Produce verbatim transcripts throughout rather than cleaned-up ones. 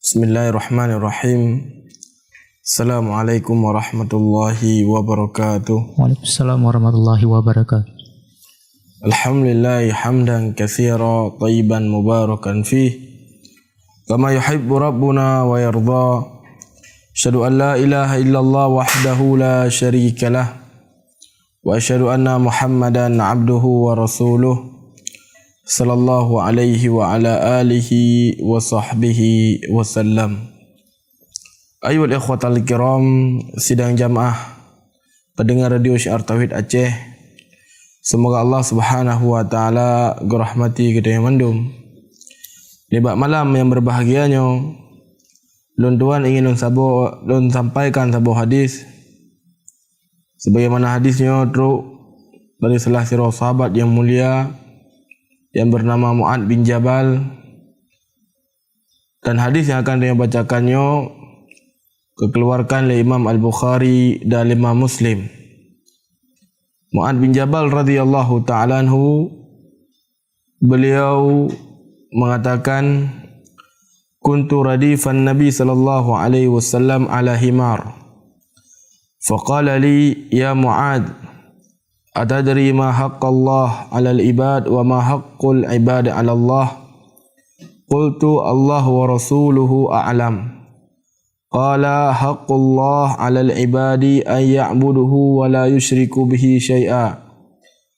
Bismillahirrahmanirrahim. Assalamualaikum warahmatullahi wabarakatuh. Waalaikumsalam warahmatullahi wabarakatuh. Alhamdulillah hamdan katsira thayyiban mubarakan fih. Kama yuhibbu rabbuna wa yarda. Asyhadu an la ilaha illallah wahdahu la syarikalah. Wa asyhadu anna Muhammadan abduhu wa rasuluh. Sallallahu alaihi wa ala alihi wa sahbihi wa sallam. Ayuhal ikhwatal kiram, sidang jamaah pendengar Radio Syiar Tauhid Aceh. Semoga Allah Subhanahu wa Taala geurahmati geutanyoe mandum. Nibak malam nyang berbahagia nyoe, lôn tuan ingin lôn sabo-, lôn sampaikan saboh hadis. Sebagaimana hadis nyoe trok dari salah sidroe sahabat yang mulia yang bernama Mu'ad bin Jabal. Dan hadis yang akan saya bacakan nyoe dikeluarkan oleh Imam Al-Bukhari dan Imam Muslim. Mu'ad bin Jabal radhiyallahu ta'ala anhu, beliau mengatakan, "Kuntu radifan Nabi sallallahu alaihi wasallam ala himar. Faqala li, 'Ya Mu'ad, atadri ma haqqallah 'alal ibad wa ma haqqul ibad 'alallah?' Qultu, 'Allah wa rasuluhu a'lam.' Qala, 'Haqqullah 'alal ibadi an ya'buduhu wa la yusyriku bihi syai'a.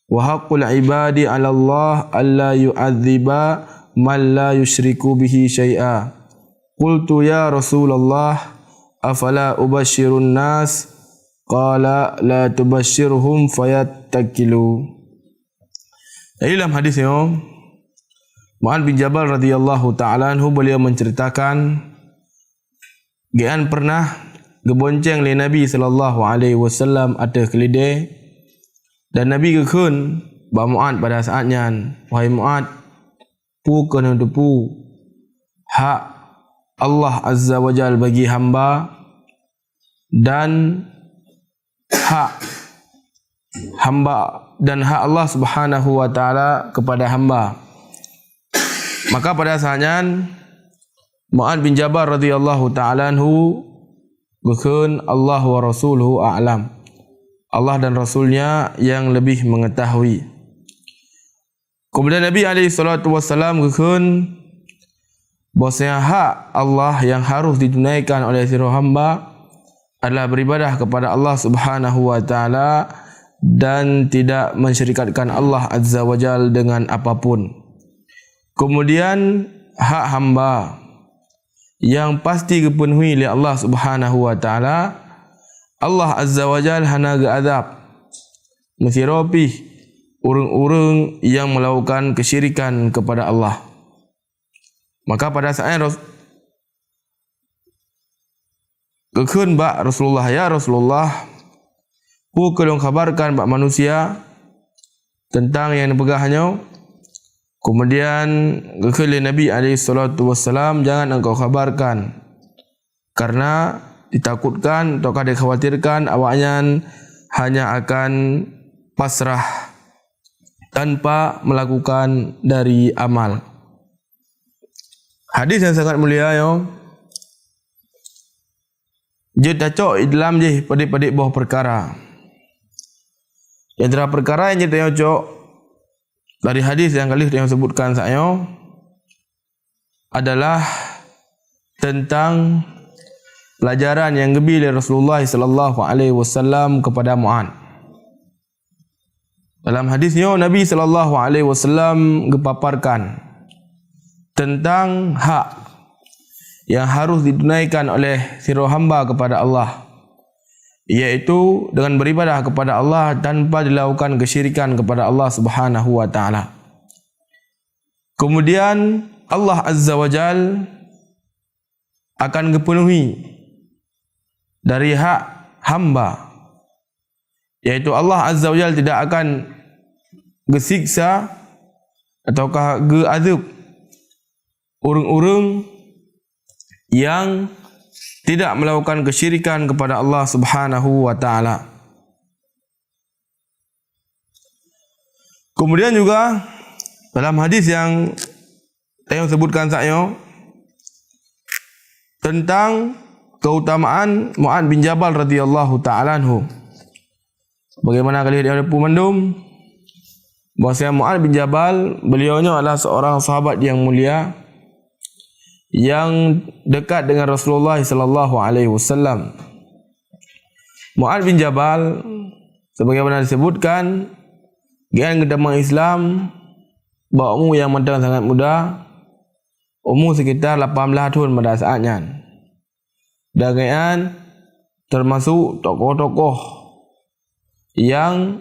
Wa haqqul ibadi 'alallah alla yu'adziba man la yusyriku bihi syai'a.' Qultu, 'Ya Rasulullah, afala ubasyirun nas?' Qala, 'La tubasyirhum fayattakilu.'" Jadi dalam hadis nyoe, Mu'ad bin Jabal radhiyallahu ta'ala anhu, beliau menceritakan, gobnyan pernah geubonceng lé Nabi sallallahu alaihi wasallam ateueh keulidé, dan Nabi geukheun bak Mu'ad pada saat nyan, "Wahai Mu'ad, peu kheueh neuteupeue hak Allah Azza wa Jal bagi hamba, dan hak hamba, dan hak Allah Subhanahu wa Taala kepada hamba?" Maka pada saat nyan, Mu'ad bin Jabal radhiyallahu ta'ala anhu geukheun, "Allah wa rasuluhu a'lam." Allah dan Rasulnya yang lebih mengetahui. Kemudian Nabi alaihi salatu wassalam geukheun bahwasanya hak Allah yang harus ditunaikan oleh sidroe hamba adalah beribadah kepada Allah Subhanahu wa Taala dan tidak mensyarikatkan Allah Azza wa Jal dengan apapun. Kemudian hak hamba yang pasti geupenuhi lé Allah Subhanahu wa Taala, Allah Azza wa Jal hana geuazab meusidroe pih ureuëng-ureuëng yang melakukan kesyirikan kepada Allah. Maka pada saat Ras-, geukheun bak Rasulullah, "Ya Rasulullah, peu kheueh lôn khabarkan bak manusia teuntang nyang neupeugah nyoe?" Kemudian geukheun lé Nabi alaihi salatu wassalam, "Jangan engkau khabarkan, karena ditakutkan ataukah dikhawatirkan awaknyan hanya akan pasrah tanpa melakukan dari amal." Hadis yang sangat mulia nyoe jeuet tacok dalam jih padit-padit boh peukara. Di antara peukara nyang jeuet tacok dari hadis nyang ka lheueh nyang sebutkan saat nyoe adalah tentang pelajaran nyang geubi lé Rasulullah sallallahu alaihi wasallam kepada Mu'ad. Dalam hadis nyoe, Nabi sallallahu alaihi wasallam geupaparkan tentang hak yang harus ditunaikan oleh sidroe hamba kepada Allah, yaitu dengan beribadah kepada Allah tanpa dilakukan kesyirikan kepada Allah Subhanahu wa Taala. Kemudian Allah Azza wa Jal akan geupenuhi dari hak hamba, yaitu Allah Azza wa Jalla tidak akan geusiksa ataukah geuazeueb ureuëng-ureuëng yang tidak melakukan kesyirikan kepada Allah Subhanahu wa Taala. Kemudian juga dalam hadis yang tayong sebutkan saat nyoe, tentang keutamaan Mu'ad bin Jabal radhiyallahu ta'ala anhu. Bagaimana ka lheueh teupeue mandum, bahwasanya Mu'ad bin Jabal, beliau nyoe adalah seorang sahabat yang mulia, yang dekat dengan Rasulullah sallallahu alaihi wasallam. Mu'ad bin Jabal, sebagaimana disebutkan, geuian geutamong Islam bak umu nyang mantong sangat muda, umu sekitar lapan belas thon pada saat nyan. Dan geuian termasuk tokoh-tokoh yang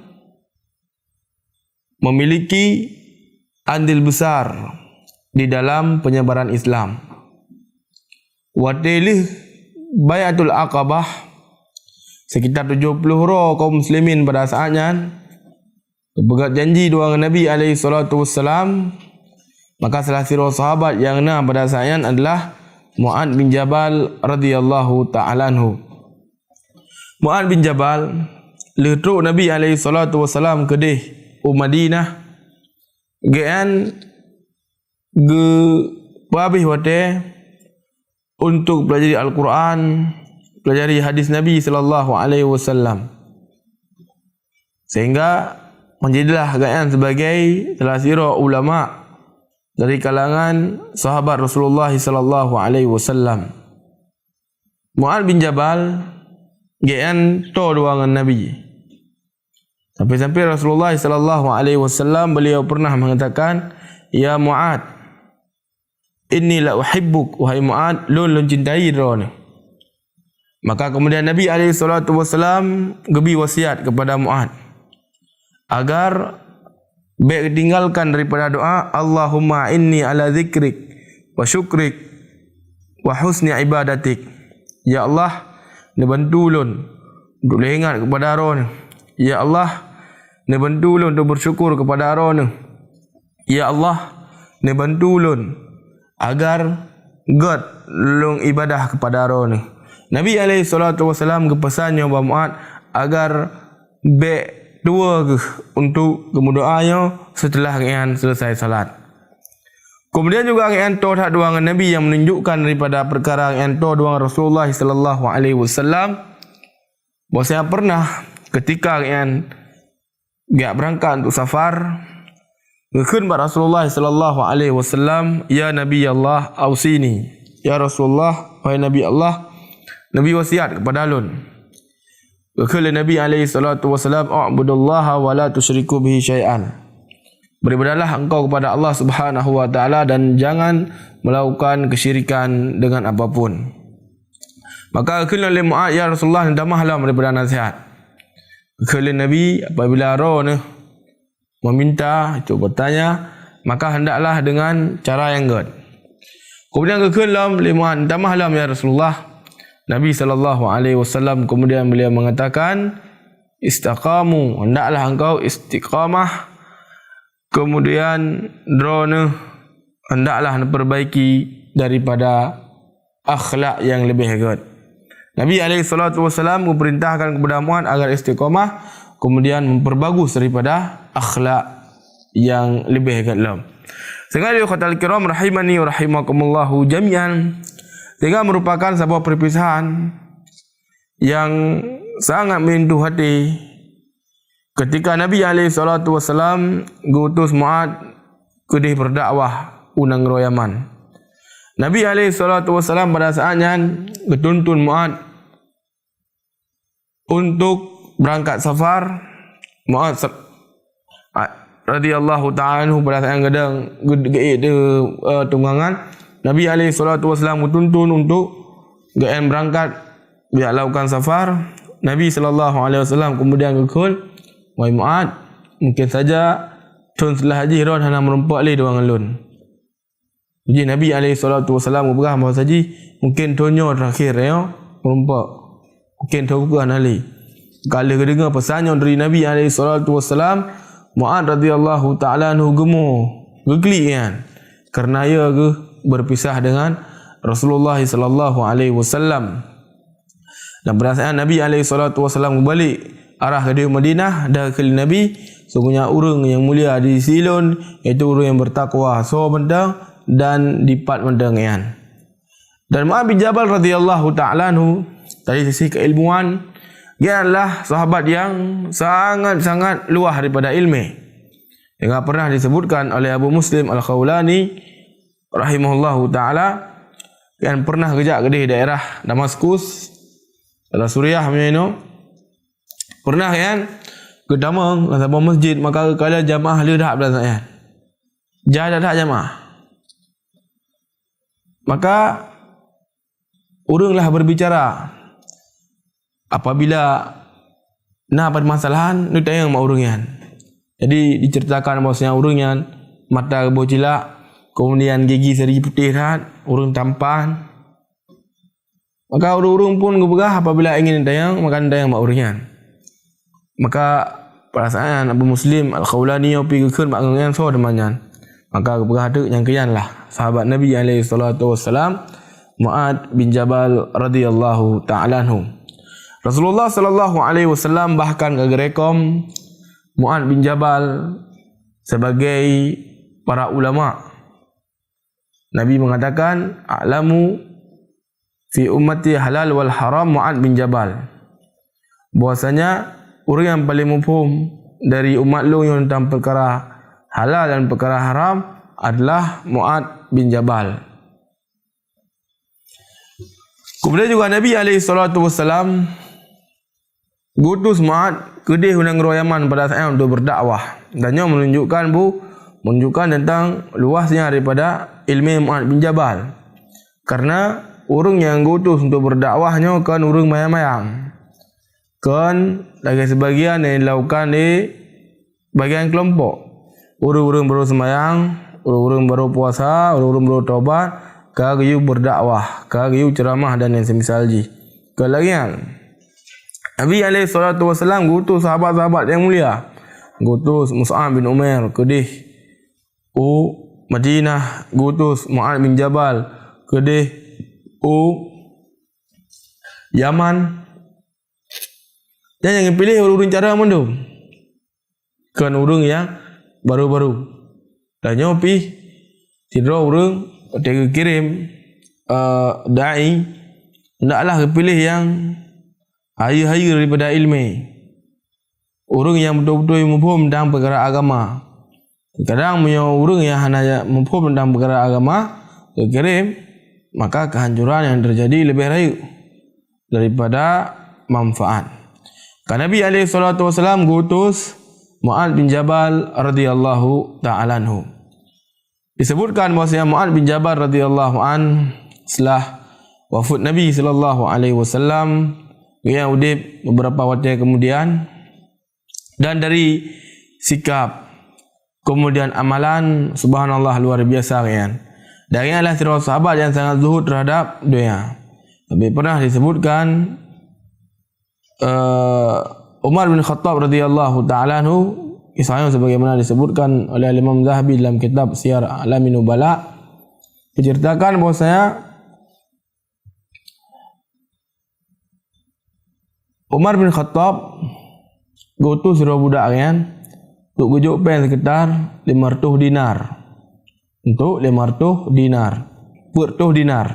memiliki andil besar di dalam penyebaran Islam. Watée lheueh Bai'atul Aqabah, sekitar tujoh ploh droe kaum muslimin pada saat nyan, geupeugét janji dua ngon Nabi alaihi salatu wassalam, maka salah sidroe sahabat nyang na pada saat nyan adalah Mu'ad bin Jabal radhiyallahu ta'ala anhu. Mu'ad bin Jabal, lheueh trok Nabi alaihi salatu wassalam keudeh u Madinah, geuian geupeuhabéh watée untuk pelajari Al-Quran, pelajari hadis Nabi sallallahu alaihi wasallam. Sehingga menjadilah geuian sebagai salah sidroe ulama dari kalangan sahabat Rasulullah sallallahu alaihi wasallam. Mu'ad bin Jabal geuian toe dua ngon Nabi. Sampai-sampai Rasulullah sallallahu alaihi wasallam beliau pernah mengatakan, "Ya Mu'ad, inni la uhibbuk, wahai Mu'ad, lôn, lôn cintai droeneuh." Maka kemudian Nabi alaihi salatu wasallam geubi wasiat kepada Mu'ad agar bék tinggalkan daripada doa, "Allahumma inni ala zikrik wa syukrik wa husni ibadatik." Ya Allah, neubantu lôn untuk lé ingat kepada Droeneuh. Ya Allah, neubantu lôn untuk bersyukur kepada Droeneuh. Ya Allah, neubantu lôn agar gét lôn ibadah kepada Droeneuh. Nabi alaihi salatu wasalam geupeusan nyoe bak Mu'ad agar bék tuwoe geuh untuk geumeudoa nyoe seuteulah geuhnyan seuleusai salat. Keumudian juga geuhnyan toe that dua ngon Nabi nyang meununjukkan daripada peukara geuhnyan toe dua ngon Rasulullah sallallahu alaihi wasallam, bahwasanya pernah keutika geuhnyan geujak beurangkat untuk safar, geukheun bak Rasulullah sallallahu alaihi wasallam, "Ya Nabi Allah, ausini." "Ya Rasulullah, wahai Nabi Allah, neubi wasiat kepada lôn." Geukheun lé Nabi alaihi salatu wasalam, "U'budullaha wa la tusyriku bihi syai'an." Beribadahlah engkau kepada Allah Subhanahu wa Ta'ala dan jangan melakukan kesyirikan dengan apapun. Maka geukheun lom lé Mu'ad, "Ya Rasulullah, neutamah lom daripada nasihat." Geukheun lé Nabi, "Apabila droeneuh meminta, itu bertanya, maka hendaklah dengan cara yang gét." Kemudian geukheun lom lé Mu'ad, "Tamah lom, ya Rasulullah." Nabi sallallahu alaihi wasallam kemudian beliau mengatakan, "Istaqamu, hendaklah engkau istiqamah, kemudian droeneuh hendaklah neuperbaiki daripada akhlak yang leubeh gét." Nabi alaihi salatu wasalam meupeurintahkan kepada Mu'ad agar istiqamah, kemudian memperbagus daripada akhlak yang leubeh gét lom. Sehingga, ayuhal kiram rahimani wa rahimakumullahu jami'an, sehingga merupakan saboh perpisahan yang sangat menyentuh hati. Ketika Nabi alaihi salatu wasalam geuutus Mu'ad keudeh berdakwah u nanggroe Yaman, Nabi alaihi salatu wasalam pada saat nyan geutuntun Mu'ad untuk berangkat safar. Mu'ad sa-, a-, radhiyallahu ta'ala anhu pada saat nyan gadang geuék di, eh, tunggangan. Nabi alaihi salatu wasalam geutuntun untuk geuén berangkat geujak lakukan safar. Nabi sallallahu alaihi wasallam kemudian geukheun, "Wahai Mu'ad, mungkin saja thon seuleuhah jih droen hana meurumpok lé dua ngon lôn." Jadi Nabi alaihi salatu wasallam geupeugah bahwa saji mungkin thon nyoe terakhir nyoe meurumpok. Mungkin thon keuh hana lé. Ka lheueh geudeungoe peusan nyoe dari Nabi alaihi salatu wasallam, Mu'ad radhiyallahu ta'ala anhu geumo, geuklik nyan, karena ia geuh berpisah dengan Rasulullah sallallahu alaihi wasallam. Dan pada saat Nabi alaihi salatu wasallam geubalek arah keudeh Madinah, dan geukheun lé Nabi, "Sungguhnya ureuëng nyang mulia di sisi lôn, yaitu ureuëng nyang bertakwa soe mantong dan dipat mantong nyan." Dan Mu'adz bin Jabal radhiyallahu ta'ala anhu, dari sisi keilmuan, dia adalah sahabat yang sangat-sangat luas daripada ilmu. Hingga pernah disebutkan oleh Abu Muslim Al-Khawlani rahimahullahu ta'ala, yang pernah geujak keudeh daerah Damaskus, daerah Suriah meunyoe inoe. Pernah kan, geutamong lam saboh masjid, maka geukalon jamaah le that beulasaan. Jai that jamaah. Maka ureuëng lah berbicara. Apabila na permasalahan, neutanyong bak ureuëng nyan. Jadi diceritakan bahwasanya ureuëng nyan mata geuboh cilak, kemudian gigi seri putéh that, ureuëng tampan. Maka ureuëng-ureuëng pun geupeugah apabila ingin neutanyong, maka neutanyong bak ureuëng nyan. Maka perasaan Abu Muslim Al-Khawlani nyoe pi geukheun bak ureuëng nyan soe teuma nyan. Maka geupeugah teuk nyang keu nyan lah sahabat Nabi alaihi salatu wassalam, Mu'adz bin Jabal radhiyallahu ta'ala anhu. Rasulullah sallallahu alaihi wasallam bahkan ka geurekom Mu'adz bin Jabal sebagai para ulama. Nabi mengatakan, "A'lamu fi ummati halal wal haram Mu'adz bin Jabal." Bahwasanya ureuëng yang paling muphom dari umat lôn nyoe tentang perkara halal dan perkara haram adalah Mu'adz bin Jabal. Kemudian juga Nabi alaihi salatu wassalam geutus Mu'adz keudeh u nanggroe Yaman pada saat nyan untuk berdakwah. Dan nyoe menunjukkan bu, menunjukkan tentang luasnya daripada ilmu Mu'adz bin Jabal. Karena ureuëng nyang geutus untuk berdakwah nyoe kon ureuëng mayang-mayang. Kon lagée sebagian nyang dilakukan di bagian kelompok. Ureuëng-ureuëng baru seumayang, ureuëng-ureuëng baru puasa, ureuëng-ureuëng baru tobat, ka geuyue berdakwah, ka geuyue ceramah dan nyang semisal jih. Kon lagée nyan. Nabi alaihi salatu wassalam geutus sahabat-sahabat nyang mulia. Geutus Mus'ab bin Umair keudeh u Madinah, geutus Mu'adz bin Jabal keudeh u Yaman. Dan nyang geupiléh ureuëng cara mandum. Kon ureuëng nyang baru-baru. Dan nyoe pih sidroe ureuëng watée geukirém, eh, dai, hendaklah geupiléh nyang hayeue-hayeue daripada iéleumé. Ureuëng nyang beutôi-beutôi muphom tentang peukara agama. Kadang meunyoe ureuëng nyang hana muphom tentang peukara agama geukirém, maka keuhancoran nyang teujadi leubeh rayeuk daripada manfaat. Ka Nabi alaihi salatu wasallam geutus Mu'adz bin Jabal radhiyallahu ta'ala anhu. Disebutkan bahwasanya Mu'adz bin Jabal radhiyallahu an, setelah wafat Nabi sallallahu alaihi wasallam, ia udeb beberapa watée kemudian, dan dari sikap, kemudian amalan, subhanallah, luar biasa nyan. Dan ia adalah sidroe sahabat yang sangat zuhud terhadap dunia. Tapi pernah disebutkan, eh, Umar bin Khattab radhiyallahu ta'ala anhu, kisahnya sebagaimana disebutkan oleh Imam Zahabi dalam kitab Siyar A'lamin Nubala, menceritakan bahwasanya Umar bin Khattab geutus sidroe budak nyan untuk geujok péng sekitar lima ratus dinar. Untuk lima ratus dinar, peuet ratus dinar,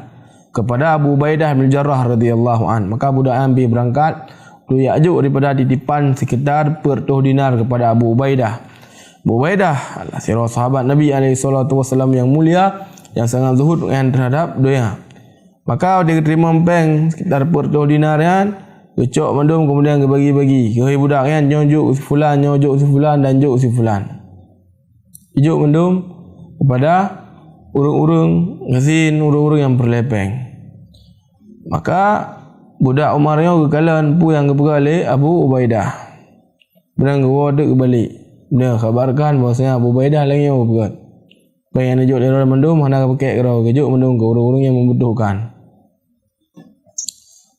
kepada Abu Ubaidah bin Jarrah radhiyallahu an. Maka budak nyan pih beurangkat untuk jak jok daripada titipan sekitar peuet ratus dinar kepada Abu Ubaidah. Abu Ubaidah adalah sidroe sahabat Nabi alaihi salatu wasallam yang mulia, yang sangat zuhud nyan terhadap dunia. Maka watée geuteurimong péng sekitar peuet ratus dinar nyan, geucok mandum kemudian geubagi-bagi keu budak nyan, nyoe jok si fulan, nyoe jok si fulan, dan jok si fulan. Ijok mandum kepada ureuëng-ureuëng gasien, ureuëng-ureuëng nyang peureulée péng. Maka budak Umar nyoe geukalon peue nyang geupeugah lé Abu Ubaidah. Beunang geuwoe teuk geubalek. Beunang khabarkan bahwasanya Abu Ubaidah lagée nyoe geupeugah. Péng nyang neujok lé droe mandum hana geupakék keudroe, geujok mandum keu ureuëng-ureuëng nyang membutuhkan.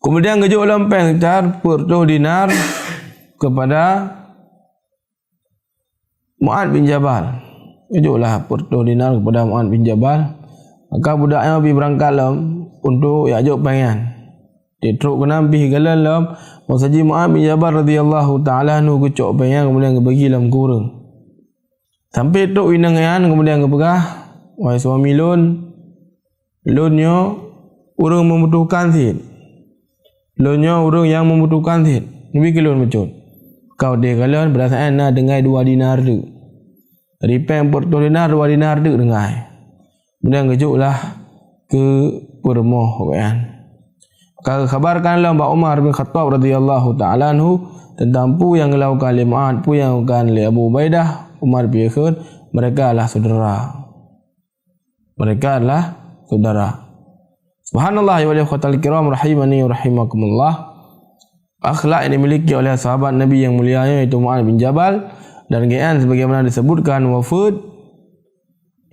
Kemudian geujok lom péng sekitar peuet ratus dinar kepada Mu'adz bin Jabal. Geujoklah peuet ratus dinar kepada Mu'adz bin Jabal. Maka budak nyan pih beurangkat lom untuk jak jok péng nyan. Di trok keunan pih geukalon lom, bahwasanya Mu'adz bin Jabal radhiyallahu ta'ala anhu geucok péng nyan kemudian geubagi lom keu ureuëng. Sampai trok inong nyan kemudian geupeugah, "Wahai suami lôn, lôn nyoe ureuëng membutuhkan cit. Lôn nyoe ureuëng nyang membutuhkan cit. Neubi keu lôn bacut. Ka udeb kalon, beureusaan na tinggai dua dinar teuk. Ripeng peuet reutôh dinar, dua dinar teuk tinggai. Keumudian geujok lah keu peurumoh awaknyan. Ka geukhabarkan lom bak Umar bin Khattab radhiyallahu ta'ala anhu teuntang peue nyang geulakukan lé Mu'adz, peue nyang geulakukan lé Abu Ubaidah. Umar piôh kheun, mereka adalah saudara. Mereka adalah saudara. Subhanallah, ya ayyuhal ikhwatal kiram rahimani wa rahimakumullah. Akhlak yang dimiliki oleh sahabat Nabi yang mulia, yaitu Mu'adz bin Jabal, dan geuian sebagaimana disebutkan wafeuet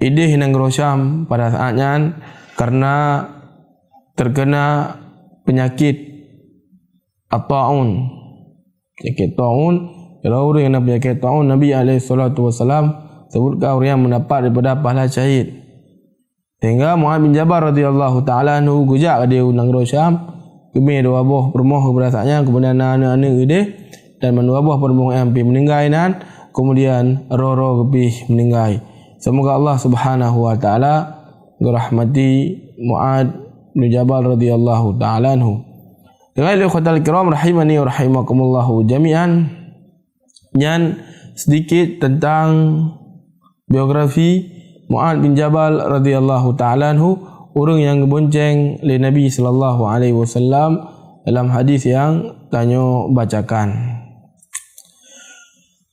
idéh nanggroe Syam pada saat nyan karena terkena penyakit at-taun. Penyakit taun, kalau ureuëng nyang na penyakit taun, Nabi alaihi salatu wasalam sebutkan ureuëng nyang mendapat daripada pahala syahid. Sehingga Mu'adz bin Jabal radhiyallahu ta'ala anhu geujak di nanggroe Syam, geumé dua boh peurumoh beureusaan nyan, keumudian na aneuëk-aneuëk udeb, dan mandua boh peurumoh nyan pih meuninggai nan, keumudian roh-roh geupih meuninggai. Semoga Allah Subhanahu wa Ta'ala geurahmati Mu'adz bin Jabal radhiyallahu ta'ala anhu. Dengan ikhwatal kiram rahimani wa rahimakumullahu jami'an, nyan sedikit tentang biografi Mu'adz bin Jabal radhiyallahu ta'ala anhu, ureuëng nyang geubonceng lé Nabi sallallahu alaihi wasallam dalam hadis nyang tanyoe bacakan.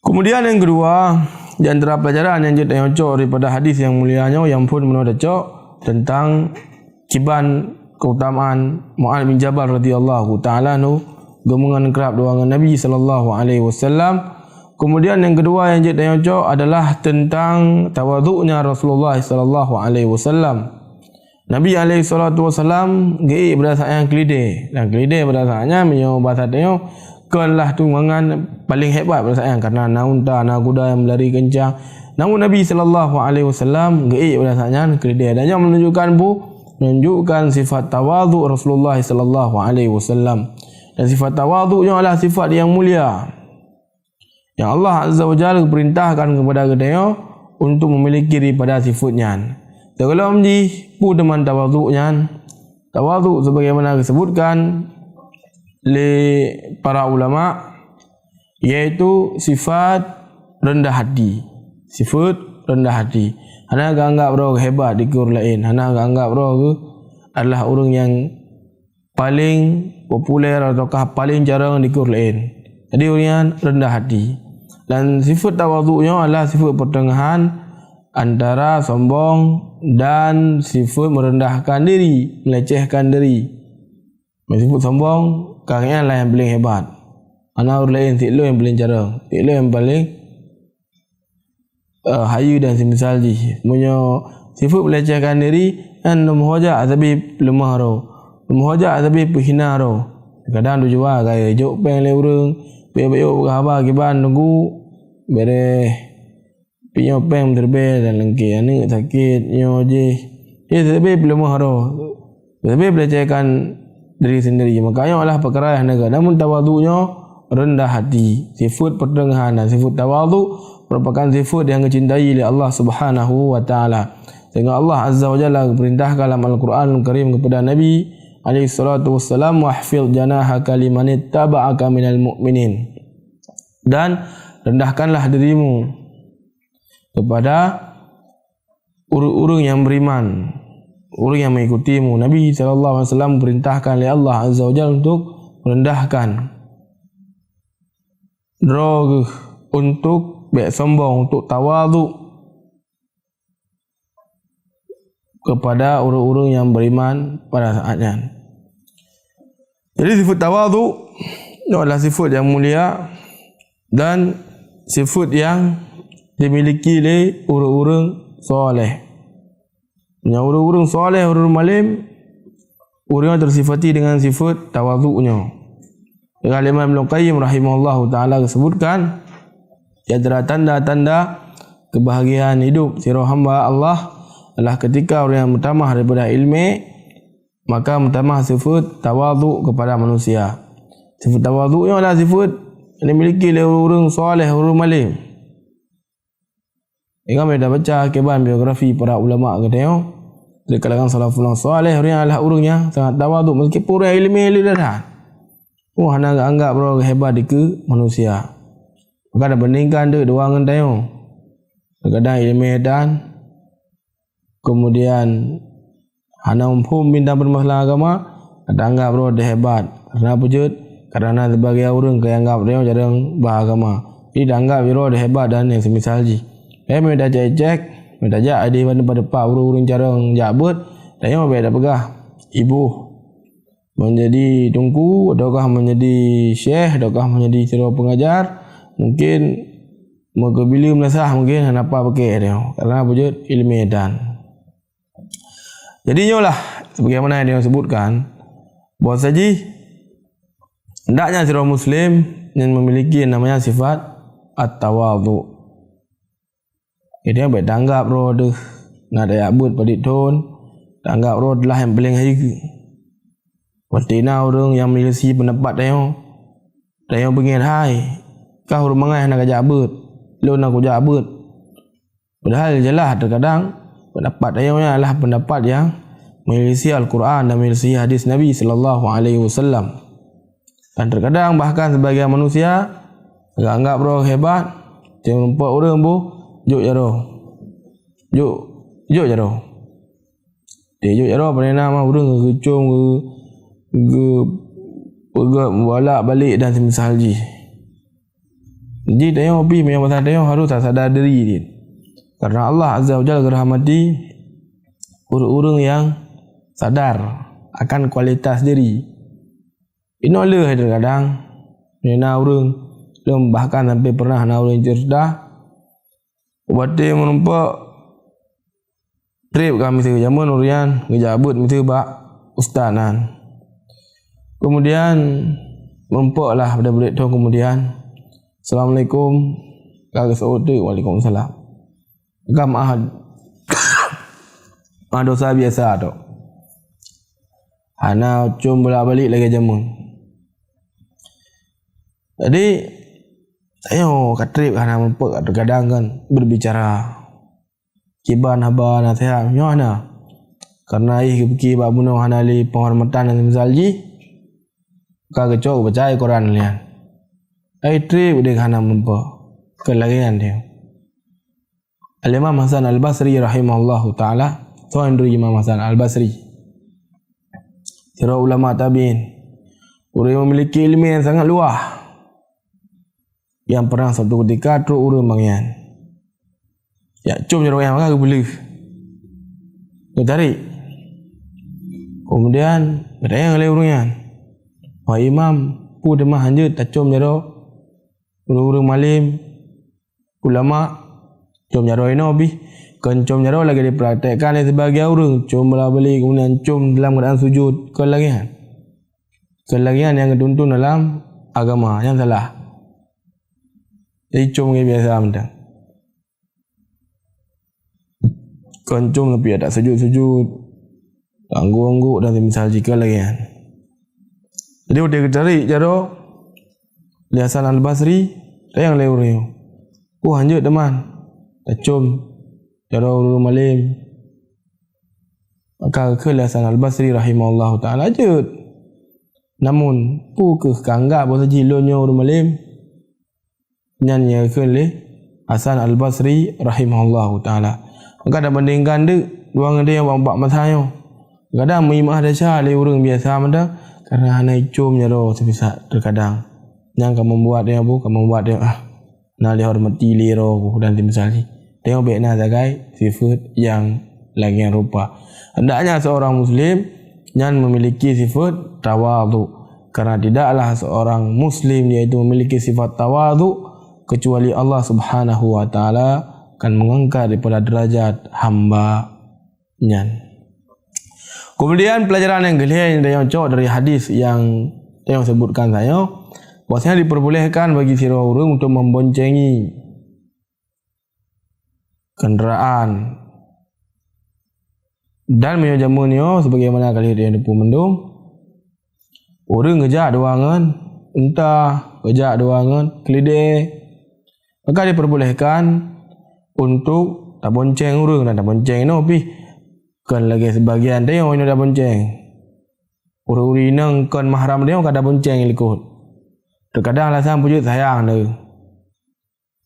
Keumudian nyang keudua, di antara peulajaran nyang jeuet tanyoe cok daripada hadis nyang mulia nyoe, nyang phon meunoe tacok tentang kiban keutamaan Mu'adz bin Jabal radhiyallahu ta'ala anhu geumeungon krab dua ngon Nabi sallallahu alaihi wasallam. Keumudian nyang keudua nyang jeuet tanyoe cok adalah tentang tawaduknya Rasulullah sallallahu alaihi wasallam. Nabi alaihi salatu wasallam geuék beureusaan keulidé. Dan keulidé beureusaan nyan meunyoe basa tanyoe kon lah tu mangan paléng hebat beureusaan nyan, karena na unta, na kuda nyang meulari keuncang. Namun Nabi sallallahu alaihi wasallam geuék beureusaan nyan keulidé. Dan nyoe menunjukkan bu, menunjukkan sifat tawaduk Rasulullah sallallahu alaihi wasallam. Dan sifat tawaduk nyoe adalah sifat yang mulia. Nyang Allah Azza wa Jalla geupeurintahkan keupada geutanyoe untuk memiliki daripada sifeuet nyan. Sigohlom jih, peue teuma tawadhu nyan? Tawadhu sebagaimana geusebutkan lé para ulama, yaitu sifat rendah hati. Sifeuet rendah hati. Hana geuanggap droe geuhebat dikeue ureueng laén. Hana geuanggap droe geuh adalah ureueng nyang paleng populer ataukah paleng jarang dikeue ureueng laén. Jadi, ureueng nyan rendah hati. Dan sifeuet tawadhu nyoe adalah sifeuet peuteungahan antara sombong dan sifeuet meurendahkan diri, melecehkan diri. Meusifeuet sombong, ka nyan lah nyang paleng hebat. Hana ureueng laén, si lôn nyang paleng jarang, si lôn nyang paleng eh, hayeue dan seumisal jih. Meunyoe sifeuet meulecehkan diri, nyan leumoh jak sabe peuleumah droe. Leumoh jak sabe peuhina droe. Kadang tujuan gaya jok péng lé ureueng, bèk-bèk peugah haba kiban teungku, bèrèh. Pih nyoe péng meuteureubèe dan leungkè, aneuk sakét, nyoe jih. Jih sabe peuleumah droe. Tapi melecehkan diri sendiri. Maka nyoe adalah peukara nyang hana gét. Namun tawadhu nyoe rendah hati. Sifeuet peuteungahan dan sifeuet tawadhu merupakan sifeuet nyang geucintai lé Allah Subhanahu wa Taala. Sehingga Allah Azza wa Jalla geupeurintahkan lam Al-Quranul Karim keupada Nabi alaihi salatu wassalam, "Wakhfid janahaka limanittaba'aka minal mu'minin." Dan rendahkanlah dirimu kepada ureueng-ureueng nyang beriman, ureueng nyang mengikutimu. Nabi sallallahu alaihi wasallam diperintahkan lé Allah Azza wa Jalla untuk merendahkan droe geuh, untuk bèk sombong, untuk tawadhu kepada ureueng-ureueng nyang beriman pada saat nyan. Jadi, sifeuet tawadhu nyoe adalah sifeuet nyang mulia dan sifeuet nyang dimiliki lé ureueng-ureueng saleh. Nyang ureueng-ureueng saleh, ureueng malem, ureueng nyan tersifati dengan sifeuet tawadhu nyoe. Lé Imam Ibnu Qayyim rahimahullahu taala geusebutkan, di antara tanda-tanda kebahagiaan hidup sidroe hamba Allah adalah ketika ureueng nyan meutamah daripada ileumèe, maka meutamah sifeuet tawadhu kepada manusia. Sifeuet tawadhu nyoe adalah sifeuet nyang dimiliki lé ureueng saleh, ureueng malem. Ingat, meunyoe tabaca kiban biografi para ulama geutanyoe, di kalangan salafun saleh, ureuëng nyang adalah ureuëng nyang sangat tawadhu, meskipun ureuëng ileumèe le that. Oh, hana anggap droe hebat dikeue manusia. Maka tabandingkan deuek dua ngon tanyoe. Kadang ileumèe that, kemudian hana muphom bintang permasalahan agama, taanggap droe hebat. Karena peue jeuet? Karena sebagai ureuëng ka anggap droe jarang bah agama. Jadi taanggap droe hebat dan nyang semisal jih. Eh, meu tajak cek, meu tajak adi pada pada ureuëng-ureuëng jarang jak beuet, tanyoe bèk tapeugah iboh. Menjadi teungku, ataukah menjadi syekh, ataukah menjadi sidroe pengajar, mungkin meukeubili meunasah mungkin hana apa pakai dia. Karena peue jeuet? Ileumèe that. Jadi nyoe lah, sebagaimana yang disebutkan, bahwa saji hendaknya sidroe muslim yang memiliki namanya sifat at-tawadhu. Jadi bèk tanggap droe deuh na tajak beuet padit thon, tanggap droe adalah yang paling hayeue. Watèe na ureuëng yang menyelisih pendapat tanyoe, tanyoe beungèt hai, kah ureuëng mangai hana kajak beuet, lôn na kujak beuet. Padahal jeulaih terkadang pendapat tanyoe nyan adalah pendapat yang menyelisih Al-Quran dan menyelisih hadis Nabi sallallahu alaihi wasallam. Dan terkadang bahkan sebagian manusia anggap droe hebat, teumeureumpok ureuëng boh, jok jaroe. Jok, jok jaroe. Teuh jok jaroe, padahai na mah ureuëng geucom, geu-, geu-, peugah bolak-balik dan semisal jih. Jadi tanyoe pih meunyoe masa tanyoe harus tasadar diri jih. Karena Allah Azza wa Jalla geurahmati ureuëng-ureuëng yang sadar akan kualitas diri. Inoe lheueh terkadang, na ureuëng, lom bahkan sampai pernah na ureuëng cerita, watèe meurumpok trép ka miseue jameun ureuëng nyan geujak beuet miseue bak ustaz nan. Kemudian meurumpok lah pada buleuen thon kemudian, "Assalamualaikum." Ka geuseuôt teuk, "Waalaikumsalam." Ka meu'ah, meu'ah dosa biasa tu. Hana com bolak-balik lagèe jameun. Jadi, tanyoe ka trép hana meurumpok, terkadang kan berbicara. Kiban haba naseuhat nyoe hana. Karena jih geupike bak bunoe hana lé penghormatan dan semisal jih, ka geucok geubaca Quran lé nyan. Ai trép udeb hana meurumpok. Keu lagèe nyan teuh. Al-Imam Hasan Al-Basri rahimahullahu taala, soe indri Imam Hasan Al-Basri? Sidroe ulama tabi'in. Ureuëng yang memiliki ilmu yang sangat luas. Yang pernah suatu ketika trok ureuëng bak nyan. Jak com jaroe nyan maka geubeuleueh. Geutarék. Kemudian, geutanyong lé ureuëng nyan, "Wahai imam, peue teuma hanjeuet tacom jaroe ureuëng-ureuëng malem, ulama, com jaroe inoe pih?" Kon com jaroe lagèe jipraktekkan lé sibagian ureuëng, com bolak-balik, kemudian com dalam keuadaan sujud. Kon lagèe nyan. Kon lagèe nyan nyang geutuntun dalam agama, nyan salah. Jadi com lagèe biasa mantong. Kon com tapi ada sujud-sujud, angguk-angguk dan semisal jih, kon lagèe nyan. Jadi, watèe geutarék jaroe lé Hasan Al-Basri, tanyong lé ureuëng nyoe, "Peue hanjeuet teuma tacom jaroe ureuëng malem?" Maka geukheun lé Hasan Al-Basri rahimahullahu taala, "Jeuet. Namun, peue kheueh ka anggap bahwa saji lôn nyoe ureuëng malem?" Nyan nyang geukheun lé Hasan Al-Basri rahimahullahu taala. Maka tabandingkan deuk dua ngon tanyoe bak, bak masa nyoe. Kadang meuimeumah desya lé ureuëng biasa mantong karena hana jicom jaroe semisal terkadang. Nyang ka membuat tanyoe bu, ka membuat tanyoe, ah, hana lé hormati lé droe bu dan semisal jih. Tanyoe bèk na sagai sifeuet nyang lagèe nyan rupa. Hendaknya seorang muslim nyan memiliki sifeuet tawadhu. Karena tidaklah seorang muslim yaitu memiliki sifat tawadhu kecuali Allah Subhanahu wa taala akan mengangkat daripada derajat hamba nyan. Kemudian pelajaran nyang keulhèe nyang tayong cok dari hadis nyang tayong sebutkan tadi, bahwasanya diperbolehkan bagi sidroe ureuëng untuk memboncengi kendaraan. Dan meunyoe jameun nyoe, sebagaimana ka lheueh teupeue mandum, ureuëng geujak dua ngon unta, geujak dua ngon keulidèe, maka diperbolehkan untuk tabonceng ureuëng dan tabonceng inoe pih. Kon lagée sibagian tanyoe inoe tabonceng. Ureuëng-ureuëng inong kon mahram tanyoe ka tabonceng likot. Teukadang alasan peue jeuet sayang teuh.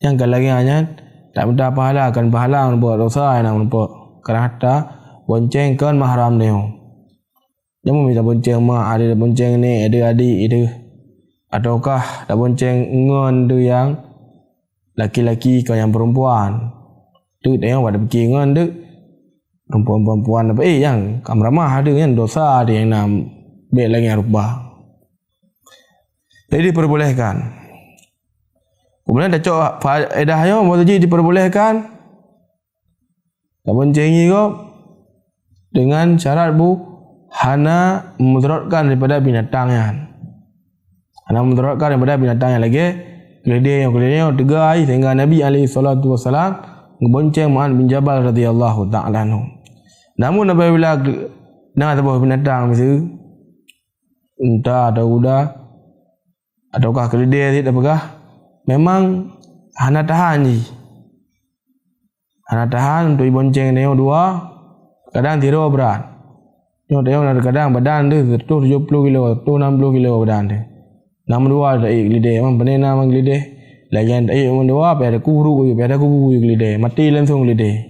Nyang ka lagée nyan, tak mita pahala, kon pahala meunumpok, dosa nyang na meunumpok. Karena tabonceng kon mahram tanyoe. Nyoe mita bonceng mak, ada bonceng nek, ada adik itu. Ataukah tabonceng ngon tu nyang laki-laki, kon nyang perempuan. Tu tengok pada pikir ngon tu. Perempuan-perempuan apa, eh, nyang kam ramah ada, nyang dosa ada nyang nam bek lagi rupa. Jadi diperbolehkan. Kemudian tacok faedah nyoe, maksud jih diperbolehkan. Tabonceng gob dengan syarat bu hana memudaratkan daripada binatang nyan. Hana memudaratkan daripada binatang nyan lagée keledai nyoe, keledai nyoe teuga ai sehingga Nabi alaihi salatu wasalam ngebonceng Mu'adz bin Jabal radhiyallahu ta'ala anhu. Namun apabila ge-, na saboh binatang miseue, unta atau kuda, ataukah keledai cit tapeugah, memang hana tahan jih. Hana tahan untuk ibonceng tanyoe dua, kadang sidroe brat. Nyoe tanyoe na kadang badan teuh seratus tujuh puluh kilo, seratus enam puluh kilo badan teuh. Nam dua taék keledai, memang pane na memang keledai. Lagi nyan taék memang dua, payah takubru, payah takubu keledai. Mati langsung keledai.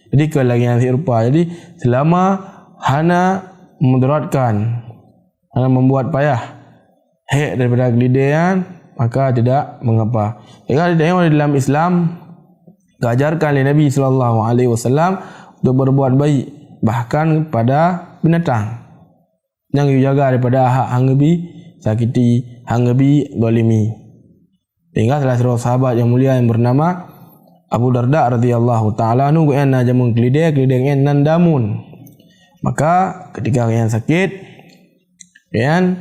Jadi kon lagi nyan sirupa. Jadi selama hana memudaratkan, hana membuat payah hék daripada keledai nyan, maka tidak mengapa. Jadi tanyoe dalam Islam diajarkan lé Nabi sallallahu alaihi wasallam untuk berbuat baik bahkan pada binatang. Nyang geujaga daripada hak hang geubi sakiti, hang geubi zalimi. Sehingga salah sidroe sahabat nyang mulia nyang bernama Abu Darda radhiyallahu ta'ala anhu, gobnyan na jameun keledai, keledai gobnyan nan damun. Maka ketika gobnyan sakét, gobnyan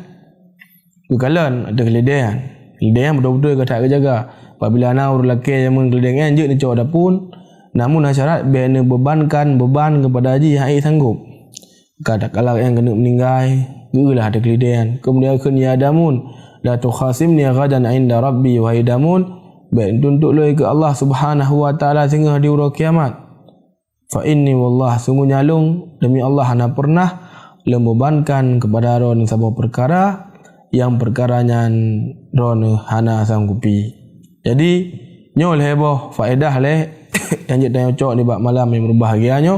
geukalon ateueh keledai nyan. Keledai nyan beutôi-beutôi ka that geujaga. Apabila na ureuëng lakée jameun keledai nyan jeuet neucok dapun, namun na syarat bék neubebankan beban keupada jih nyang ék sanggop. Ka takalak nyang keuneuk meuninggai, geulah ateueh keledai nyan. Keumudian kheun, "Ya damun, la tukhasimni ghadan 'inda Rabbi," wahai damun, bék neutuntot lôn keu Allah Subhanahu wa Ta'ala singoh di uroe kiamat. "Fa inni wallah, sunggoh nyalong demi Allah hana pernah lôn bebankan keupada droeneuh saboh peukara nyang peukara nyan droeneuh hana sanggupi." Jadi, nyoe lhée boh faedah lé nyang jeuet tanyoe cok nibak malam nyang berbahagia nyoe.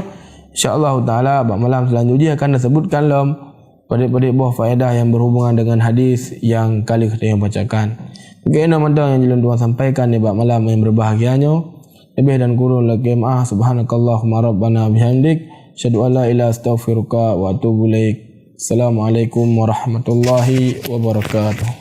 Insya Allah taala bak malam seulanjut jih akan tasebutkan lom padub-padub boh faedah nyang berhubungan dengan hadis nyang ka lheueh tanyoe bacakan. Mungken nyoe mantong nyang jeuet lôn tuan sampaikan nibak malam nyang berbahagia nyoe. Leubeh dan kureueng lakée meuah. Subhanakallahumma rabbana bihamdik, asyhadu an la ilaha illa anta, astaghfiruka wa atubu ilaik. Assalamualaikum warahmatullahi wabarakatuh.